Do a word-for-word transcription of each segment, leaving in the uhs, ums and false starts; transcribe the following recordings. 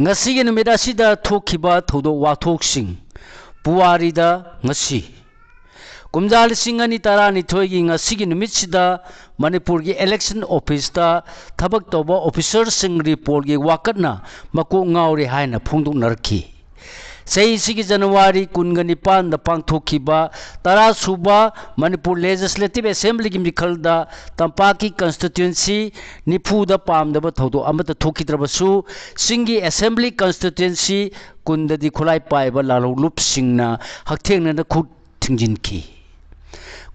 ꯉꯁꯤꯒꯤ ꯅꯨꯃꯤꯠ ꯑꯁꯤꯗ ꯊꯣꯛꯈꯤꯕ ꯊꯧꯗꯣꯛ ꯋꯥꯊꯣꯛꯁꯤꯡ꯫ ꯄꯨꯋꯥꯔꯤꯗ ꯉꯁꯤ꯫ ꯀꯨꯝꯖꯥ ꯂꯤꯁꯤꯡ ꯑꯅꯤ ꯇꯔꯥꯅꯤꯊꯣꯏꯒꯤ ꯉꯁꯤꯒꯤ ꯅꯨꯃꯤꯠꯁꯤꯗ ꯃꯅꯤꯄꯨꯔꯒꯤ election officeꯇ ꯊꯕꯛ ꯇꯧꯕ officerꯁꯤꯡ ꯔꯤꯄꯣꯔꯠꯀꯤ ꯋꯥꯀꯠꯅ ꯃꯀꯣꯛ ꯉꯥꯎꯔꯦ ꯍꯥꯏꯅ ꯐꯣꯡꯗꯣꯛꯅꯔꯛꯈꯤ꯫ ꯆꯍꯤꯁꯤꯒꯤ ꯖꯅꯋꯥꯔꯤ ꯀꯨꯟꯒ ꯅꯤꯄꯥꯟꯗ ꯄꯥꯡꯊꯣꯛꯈꯤꯕ ꯇꯔꯥ ꯁꯨꯕ ꯃꯅꯤꯄꯨꯔ Legislative Assemblyꯒꯤ ꯃꯤꯈꯜꯗ ꯇꯝꯄꯥꯛꯀꯤ constituency ꯅꯤꯐꯨꯗ ꯄꯥꯝꯗꯕ ꯊꯧꯗꯣꯛ ꯑꯃꯠꯇ ꯊꯣꯛꯈꯤꯗ꯭ꯔꯕꯁꯨ, ꯆꯤꯡꯒꯤ assembly constituency ꯀꯨꯟꯗꯗꯤ ꯈꯨꯠꯂꯥꯏ ꯄꯥꯏꯕ ꯂꯥꯜꯍꯧꯂꯨꯞꯁꯤꯡꯅ ꯍꯛꯊꯦꯡꯅꯅ ꯈꯨꯠ ꯊꯤꯡꯖꯤꯟꯈꯤ꯫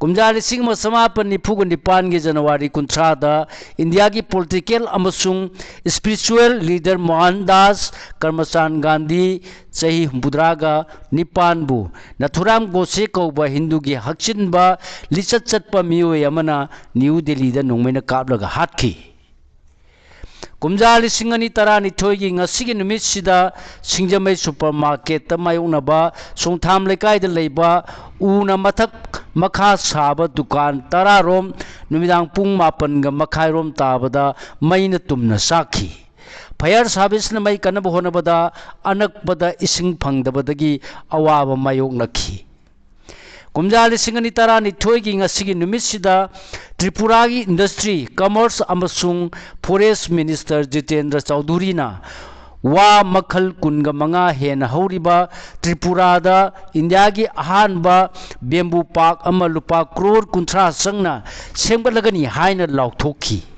ꯀꯨꯝꯖꯥ ꯂꯤꯁꯤꯡ ꯑꯃ ꯆꯃꯥꯄꯟ ꯅꯤꯐꯨꯒ ꯅꯤꯄꯥꯟꯒꯤ ꯖꯅꯋꯥꯔꯤ ꯀꯨꯟꯊ꯭ꯔꯥꯗ ꯏꯟꯗꯤꯌꯥꯒꯤ political ꯑꯃꯁꯨꯡ spiritual leader ꯃꯣꯍꯟꯗꯥꯁ ꯀꯔꯃꯆꯥꯟ ꯒꯥꯟꯙꯤ, ꯆꯍꯤ ꯍꯨꯝꯐꯨꯇꯔꯥꯒ ꯅꯤꯄꯥꯟꯕꯨ ꯅꯥꯊꯨꯔꯥꯝ ꯒꯣꯗꯁꯦ ꯀꯧꯕ ꯍꯤꯟꯗꯨꯒꯤ ꯍꯛꯆꯤꯟꯕ ꯂꯤꯆꯠ ꯆꯠꯄ ꯃꯤꯑꯣꯏ ꯑꯃꯅ ꯅ꯭ꯌꯨ ꯗꯦꯜꯂꯤꯗ ꯅꯣꯡꯃꯩꯅ ꯀꯥꯞꯂꯒ ꯍꯥꯠꯈꯤ꯫ ꯀꯨꯝꯖꯥ ꯂꯤꯁꯤꯡ ꯑꯅꯤ ꯇꯔꯥꯅꯤꯊꯣꯏꯒꯤ ꯉꯁꯤꯒꯤ ꯅꯨꯃꯤꯠꯁꯤꯗ ꯁꯤꯡꯖꯃꯩ supermarketꯇ ꯃꯥꯌꯣꯛꯅꯕ ꯁꯣꯡꯊꯥꯝ ꯂꯩꯀꯥꯏꯗ ꯂꯩꯕ ꯎꯅ ꯃꯊꯛ ꯃꯈꯥ ꯁꯥꯕ ꯗꯨꯀꯥꯟ ꯇꯔꯥꯔꯣꯝ ꯅꯨꯃꯤꯗꯥꯡ ꯄꯨꯡ ꯃꯥꯄꯟꯒ ꯃꯈꯥꯏꯔꯣꯝ ꯇꯥꯕꯗ ꯃꯩꯅ ꯇꯨꯝꯅ ꯆꯥꯛꯈꯤ꯫ Fire serviceꯅ ꯃꯩ ꯀꯟꯅꯕ ꯍꯣꯠꯅꯕꯗ ꯑꯅꯛꯄꯗ ꯏꯁꯤꯡ ꯐꯪꯗꯕꯗꯒꯤ ꯑꯋꯥꯕ ꯃꯥꯌꯣꯛꯅꯈꯤ꯫ ꯀꯨꯝꯖꯥ ꯂꯤꯁꯤꯡ ꯑꯅꯤ ꯇꯔꯥꯅꯤꯊꯣꯏꯒꯤ ꯉꯁꯤꯒꯤ ꯅꯨꯃꯤꯠꯁꯤꯗ ꯇ꯭ꯔꯤꯄꯨꯔꯥꯒꯤ Industry, Commerce ꯑꯃꯁꯨꯡ Forest Minister ꯖꯤꯇꯦꯟꯗ꯭ꯔ ꯆꯧꯙꯨꯔꯤꯅ ꯋꯥ ꯃꯈꯜ ꯀꯨꯟꯒ ꯃꯉꯥ ꯍꯦꯟꯅ ꯍꯧꯔꯤꯕ ꯇ꯭ꯔꯤꯄꯨꯔꯥꯗ ꯏꯟꯗꯤꯌꯥꯒꯤ ꯑꯍꯥꯟꯕ bamboo park ꯑꯃ ꯂꯨꯄꯥ ꯀ꯭ꯔꯣꯔ ꯀꯨꯟꯊ꯭ꯔꯥ ꯆꯪꯅ ꯁꯦꯝꯒꯠꯂꯒꯅꯤ ꯍꯥꯏꯅ ꯂꯥꯎꯊꯣꯛꯈꯤ꯫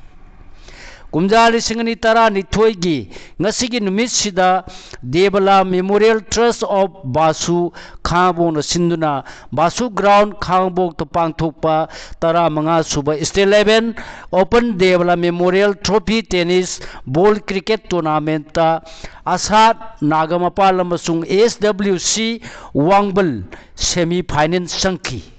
ꯀꯨꯝꯖꯥ ꯂꯤꯁꯤꯡ ꯑꯅꯤ ꯇꯔꯥꯅꯤꯊꯣꯏꯒꯤ ꯉꯁꯤꯒꯤ ꯅꯨꯃꯤꯠꯁꯤꯗ Devala Memorial Trust of ꯕꯥꯁꯨ ꯈꯥꯉꯕꯣꯛꯅ ꯁꯤꯟꯗꯨꯅ ꯕꯥꯁꯨ ground ꯈꯥꯉꯕꯣꯛꯇ ꯄꯥꯡꯊꯣꯛꯄ ꯇꯔꯥꯃꯉꯥ ꯁꯨꯕ State Level Open Devala Memorial Trophy Tennis Ball Cricket Tournamentꯇ ꯑꯁꯥꯠ ꯅꯥꯒꯃꯄꯥꯜ ꯑꯃꯁꯨꯡ S W C ꯋꯥꯡꯕꯜ semi final ꯆꯪꯈꯤ꯫